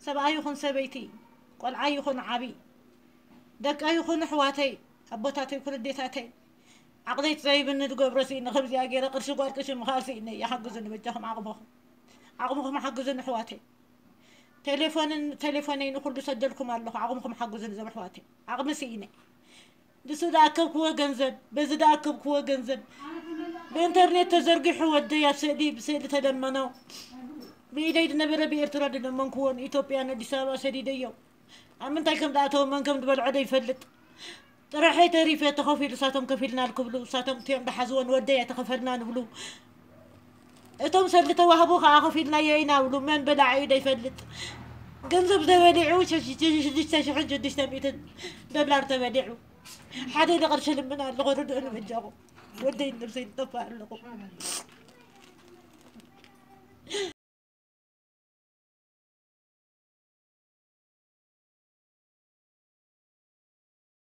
ሰብኣይ ይኹን ሰበይቲ፣ ቆልዓ ይኹን ዓቢ፣ ደቀይ ይኹን ኣሕዋተይ፣ ኣቦታተይ ይኹን ኣዴታተይ፣ ዓቕለይ ዘይብኒ ዝገብሮ ስኢነ፣ ከምዚኣ ገይረ ቅርሺ ጓል ቅርሺ ምኽኣል ስኢነ። ይሓግዙኒ በጃኹም ዓቕምኹም። ዓቕምኹም ሓግዙኒ ኣሕዋተይ። ቴሌፎንን፣ ቴሌፎነይ ንኹሉ ሰደልኩም ኣለኹ። ዓቕምኹም ሓግዙኒ እዞም ኣሕዋተይ። ዓቕሚ ስኢነ። ንሱ ዝኣከብክዎ ገንዘብ፣ በዚ ዝኣከብክዎ ገንዘብ ብኢንተርኔት ተዘርጊሑ ወደይ ኣብ ስእሊ፣ ብስእሊ ተለመኖ። ብኢደይ ዝነበረ ብኤርትራ ዝለመንክዎ ንኢትዮጵያ ንኣዲስ ኣበባ ሰዲደዮ። ኣብ ምንታይ ከም ዝኣተወ መን ከም ዝበልዖ ዘይፈልጥ። ጥረሐይ ተሪፈ ተኸፊሉ፣ እሳቶም ከፊልና ክብሉ፣ እሳቶም እቲኦም ዝሓዝዎ ንወደይ ኣይተኸፈልና ንብሉ። እቶም ሰልዲ ተዋህቡ ከኣ ከፊልናዮ ኢና ብሉ። መን በላዒ ዘይፈልጥ። ገንዘብ ዘበሊዑ ሽዱሽተ ሽሕን ሽዱሽተ ሚእትን ዶላር ተበሊዑ። ሓደ ኢለ ቅርሺ ልምን ኣለኹ፣ ርድኡኒ በጃኹም። ወደይ ነብሰይ ዝጠፍእ ኣለኹ።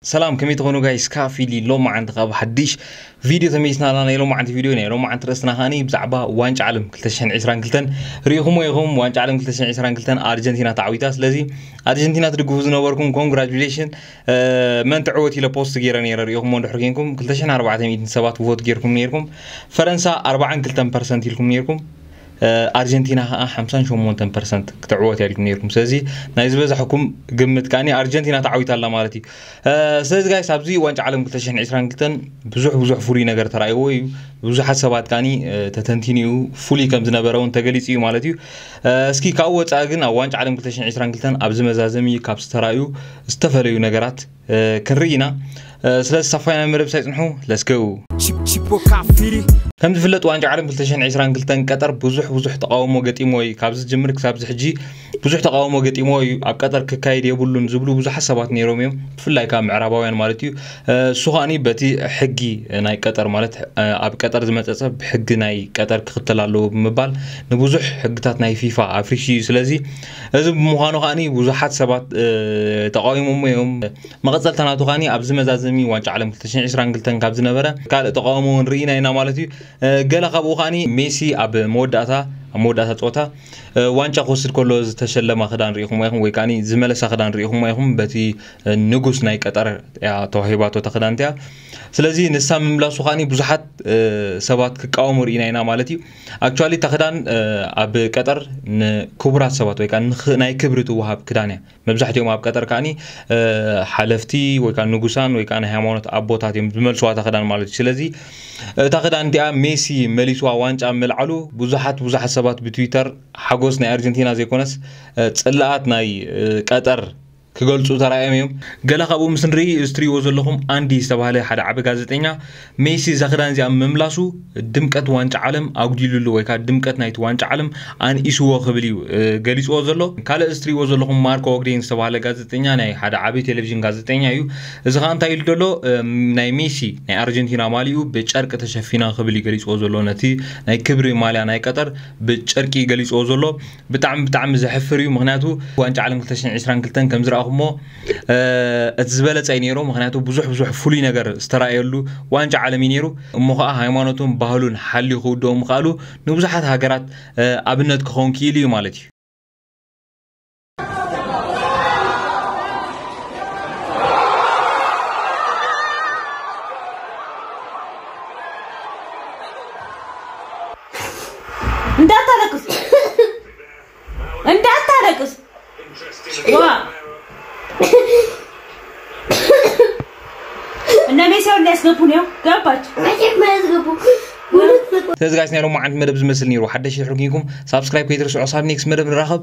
ሰላም፣ ከመይ ትኾኑ ጋይስ? ካፊሊ ሎማዓንቲ ካብ ሓድሽ ቪድዮ ተመይስናላ። ናይ ሎማዓንቲ ቪድዮ፣ ናይ ሎማዓንቲ ርእስና ከዓኒ ብዛዕባ ዋንጫ ዓለም ክልተ ሽሕን ዕስራን ክልተን ርኢኹሞ ኢኹም። ዋንጫ ዓለም ክልተ ሽሕን ዕስራን ክልተን ኣርጀንቲና ተዓዊታ። ስለዚ ኣርጀንቲና ትድግፉ ዝነበርኩም ኮንግራጁሌሽን። መን ትዕወት ኢለ ፖስት ገይረ ነይረ፣ ርኢኹሞ እንድሕር ኬንኩም ክልተ ሽሕን ኣርባዕተ ሚእትን ሰባት ቮት ጌርኩም ነይርኩም። ፈረንሳ ኣርባዓን ክልተን ፐርሰንት ኢልኩም ነይርኩም። ኣርጀንቲና ከዓ ሓምሳን ሸሞንተን ፐርሰንት ክትዕወት እያ ኢልኩም ነይርኩም። ስለዚ ናይ ዝበዛሕኩም ግምት ከዓኒ ኣርጀንቲና ተዓዊታ ኣላ ማለት እዩ። ስለዚ ጋይስ፣ ኣብዚ ዋንጫ ዓለም ክልተ ሽሕን ዕስራን ክልተን ብዙሕ ብዙሕ ፍሉይ ነገር ተራእይዎ እዩ። ብዙሓት ሰባት ከዓኒ ተተንቲኑ እዩ፣ ፍሉይ ከም ዝነበረ እውን ተገሊፁ እዩ ማለት እዩ። እስኪ ካብኡ ወፃኢ ግን ኣብ ዋንጫ ዓለም ክልተ ሽሕን ዕስራን ክልተን ኣብዚ መዛዘሚ ካብ ዝተራእዩ ዝተፈለዩ ነገራት ክንርኢ ኢና። ስለዚ ሳፋይና መደብ ሳይፅንሑ ለስገው። ከም ዝፍለጥ ዋንጫ ዓለም ክልተ ሽሕን ዕስራን ክልተን ቀጠር ብዙሕ ብዙሕ ተቃውሞ ገጢሞ እዩ። ካብ ዝጅምር ክሳብ ዝሕጂ ብዙሕ ተቃውሞ ገጢሞ እዩ። ኣብ ቀጠር ክካየድ የብሉን ዝብሉ ብዙሓት ሰባት ነይሮም እዮም፣ ብፍላይ ካብ ምዕራባውያን ማለት እዩ። እሱ ከዓኒ በቲ ሕጊ ናይ ቀጠር ማለት ኣብ ቀጠር ዝመፀፀ ብሕጊ ናይ ቀጠር ክኽተል ኣለዎ ብምባል ንብዙሕ ሕግታት ናይ ፊፋ ኣፍሪሹ እዩ። ስለዚ እዚ ብምዃኑ ከዓኒ ብዙሓት ሰባት ተቃዊሞሞ እዮም። መቐፀልታ ናቱ ከዓኒ ኣብዚ መዛዘሚ ዋንጫ ዓለም ክልተ ሽሕን ዕስራን ክልተን ካብ ዝነበረ ካልእ ተቃውሞ እውን ርኢና ኢና ማለት እዩ። ገለ ካብኡ ከዓኒ ሜሲ ኣብ መወዳእታ ኣብ መወዳእታ ፀወታ ዋንጫ ክወስድ ከሎ ዝተሸለማ ክዳን ርኢኹሞ ኢኹም፣ ወይ ከዓኒ ዝመለሳ ክዳን ርኢኹሞ ኢኹም። በቲ ንጉስ ናይ ቀጠር እያ ተዋሂባቶ እታ ክዳን እቲኣ። ስለዚ ንሳ ምምላሱ ከዓኒ ብዙሓት ሰባት ክቃወሙ ርኢና ኢና ማለት እዩ። ኣክቹዋሊ እታ ክዳን ኣብ ቀጠር ንክቡራት ሰባት ወይ ከዓ ናይ ክብሪ ትወሃብ ክዳን እያ። መብዛሕትኦም ኣብ ቀጠር ከዓኒ ሓለፍቲ ወይ ከዓ ንጉሳን ወይ ከዓ ናይ ሃይማኖት ኣቦታት እዮም ዝመልስዋ እታ ክዳን ማለት እዩ። ስለዚ እታ ክዳን እቲኣ ሜሲ መሊስዋ ዋንጫ ምልዓሉ ብዙሓት ብዙሓት ሰባት ብትዊተር ሓጎስ ናይ ኣርጀንቲና ዘይኮነስ ፅላኣት ናይ ቀጠር ክገልፁ ተራእዮም እዮም። ገለ ካብኡ ምስ ንርኢ እዚ ትሪእዎ ዘለኹም ኣንዲ ዝተባህለ ሓደ ዓቢ ጋዜጠኛ ሜሲ እዛ ክዳን እዚኣ ምምላሱ ድምቀት ዋንጫ ዓለም ኣጉዲሉሉ ወይ ከዓ ድምቀት ናይቲ ዋንጫ ዓለም ኣንኢስዎ ክብል እዩ ገሊፅዎ ዘሎ። ካልእ እዚ ትሪእዎ ዘለኹም ማርኮ ኦግዴን ዝተባህለ ጋዜጠኛ ናይ ሓደ ዓቢ ቴሌቪዥን ጋዜጠኛ እዩ። እዚ ከዓ እንታይ ኢሉ ዘሎ? ናይ ሜሲ ናይ ኣርጀንቲና ማሊኡ ብጨርቂ ተሸፊና ክብል እዩ ገሊፅዎ ዘሎ። ነቲ ናይ ክብሪ ማልያ ናይ ቀጠር ብጨርቂ ገሊፅዎ ዘሎ። ብጣዕሚ ብጣዕሚ ዘሕፍር እዩ። ምክንያቱ ዋንጫ ዓለም ክልተ ሽሕን ዕስራን ክልተን ከም ዝረኣኹሞ እቲ ዝበለፀ እዩ ነይሩ። ምክንያቱ ብዙሕ ብዙሕ ፍሉይ ነገር ዝተራእየሉ ዋንጫ ዓለም እዩ ነይሩ። እሞ ከዓ ሃይማኖቱን ባህሉን ሓልዩ ክውድኦ ምኽኣሉ ንብዙሓት ሃገራት ኣብነት ክኸውን ክኢሉ እዩ ማለት እዩ። እንዳታለቅስ እንዳታለቅስ ዋ እነ ሜሲያው እንዳያስገቡ ነው ገባች። ስለዚ ጋይስ ናይ ሎማዓንቲ መደብ ዝመስል ነይሩ። ሓደሽ ድሕር ኪንኩም ሳብስክራይብ ከይትርስዑ። ሳብ ኔክስት መደብ ንራኸብ።